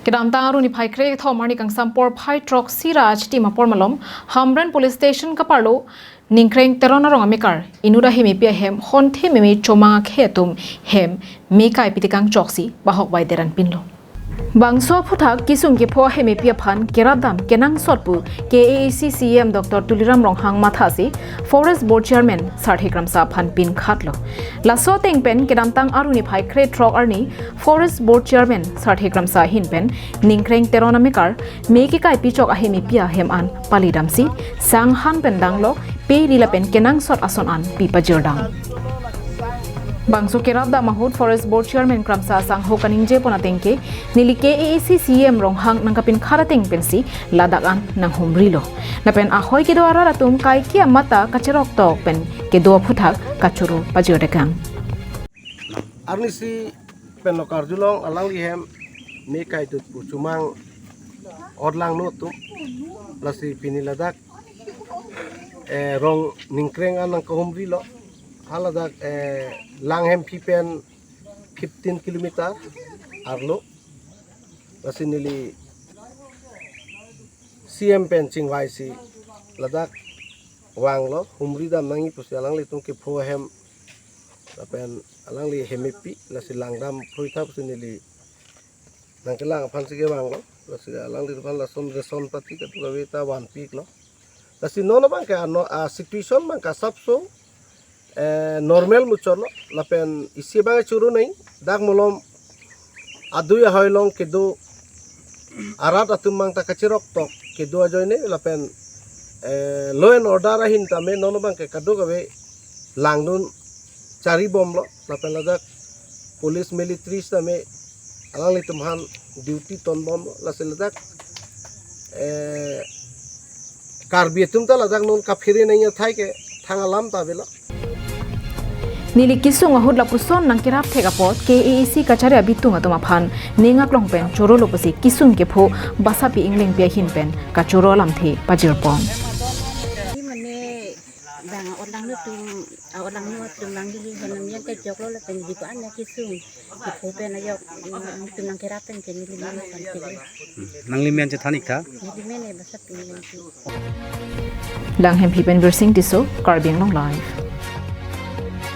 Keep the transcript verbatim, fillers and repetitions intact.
Kedamtang Aru niphai kre-thom arni kangsam porphai throksi ra achiti apor malom, Hamren Police Station kaparlo Ningkreng Teron arong amekar inut ahemepi ahem honthe meme chomang akhei atum hem me kaipi tekang choksi bahok bai deran pinlo. Bangso aphuthak kisung kepho ahemepi aphan kerapdam kenangsot pu K A A C C E M Doctor Tuliram Ronghang mathasi Forest Board Chairman Sarthe Kramsa aphan pinkhatlo. Laso ateng pen kedamtang Aru niphai kre-throk arni Forest Board Chairman Sarthe Kramsa ahin pen Ningkreng Teron amekar me kekaipi chok ahemepi ahem an palidamsi sanghan pen danglo, peri lapen kenangsot ason an pi pajirdam. Bangso kerapdam ahut Forest Board Chairman Kramsa asangho kaningje pon ateng ke neli K A A C C E M Ronghang nangkapinkhat ateng pensi ladak an nanghumrilo. Lapen ahoi kedo arat atum kaike amat ta kacheroktok pen kedo aphuthak kachoro pajir tekang. Arnisi penlo karjulong alangli hem me kaidut pu chomang orlangno atum, lasi pini ladak, eh, rong Ningkreng an nangkahumrilo. Haladak, eh, Langhemphi pen fifteen kilometer arlo. Lasi neli C M pen chingvaisi ladak vanglo, humridam nangji pusi alanglitum kepho ahem lapen alangli hemepi, lasi langdam phrui tha pusi neli nangkelang aphansi kevanglo. Lasi alangliphan lason ration pati kadokave ta vanpiklo. Lasi non abang ke ano, a situation abang ke asapso, eh, normal muchotlo, lapen isi abang choro nai, dak malom adui ahoi along kedo arat atum abang ta kacheroktok kedo ajoine, lapen, eh, law and order ahin tame non abang ke kadokave langdun charibomlo, lapen ladak police military tame alanglitum aphan duty tonbomlo, lasi ladak, eh, Karbi atum ta ladak non kaphere nangji athai ke thang alam ta avelo. Neli kisung ahut lapuson nangkerap thek apot K A A C kachari abitung atum aphan ning aklong pen chorolo pusi kisung kepho Basapi Englengpi ahin pen kachoro alamthe pajirpon. Mane bang orlangno atum, a orlangno atum nangli hem nangli kejoklo lapen dipo an ya kisung. Dipo pen ajok, mm, atum nangkerap pen ke neli mane pantik. Nangli men chethan ik tha? Neli men e Basapi Englengpi. Langhemphi pen Birsing Tisso, Karbi Anglong Live.